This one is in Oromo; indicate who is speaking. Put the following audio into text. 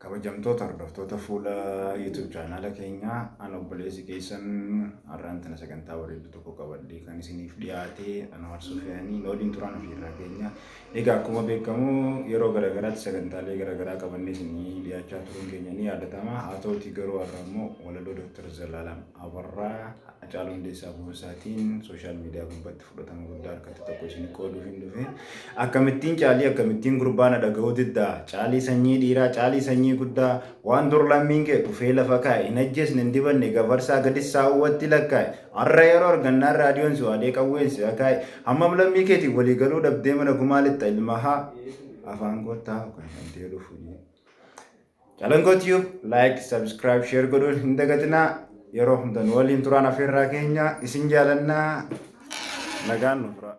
Speaker 1: Kabajamtoota hordoftoota fuula YouTube chaanaala keenyaa, an obboleessi keessan har'aan tana sagantaa bareedduu tokko qabadhee kan isiniif dhiyaate Anwaar Sufiyaanii nu waliin turaan ofiirraa keenya. Egaa akkuma beekamu yeroo garaagaraatti sagantaalee garaagaraa qabannee isinii dhiyaachaa turuun keenya ni yaadatama. Haa ta'utii garuu har'a immoo walaloo Dr. Zalaalam Abarraa Hacaaluu Hundeessaa Boonsaatiin sooshaal miidiyaa gubbaatti fudhatama guddaa argate tokko isin qooduuf hin dhufe. Akkamittiin caalii, akkamittiin gurbaa na dhaga'uu diddaa? Caalii sanyii dhiiraa, caalii sanyii guddaa, waan dur lammiin kee dhufee lafa kaa'e hin ajjeesne, hin dibanne gafarsaa gadis saawwatti lakkaa'e. Har'a yeroo argannaan raadiyoon si waadee qawween si akaa'e. Hammam lammii keetiin walii galuu dhabdee mana gumaa lixxa ilma haa afaan kottaa kan dhabdee dhufu. Calanqoo Tube like, subscribe, share godhuun hin dagatinaa. Yeroo hunda nu waliin turaan afeerraa keenya. Isin jaalannaa, nagaan nu turaa.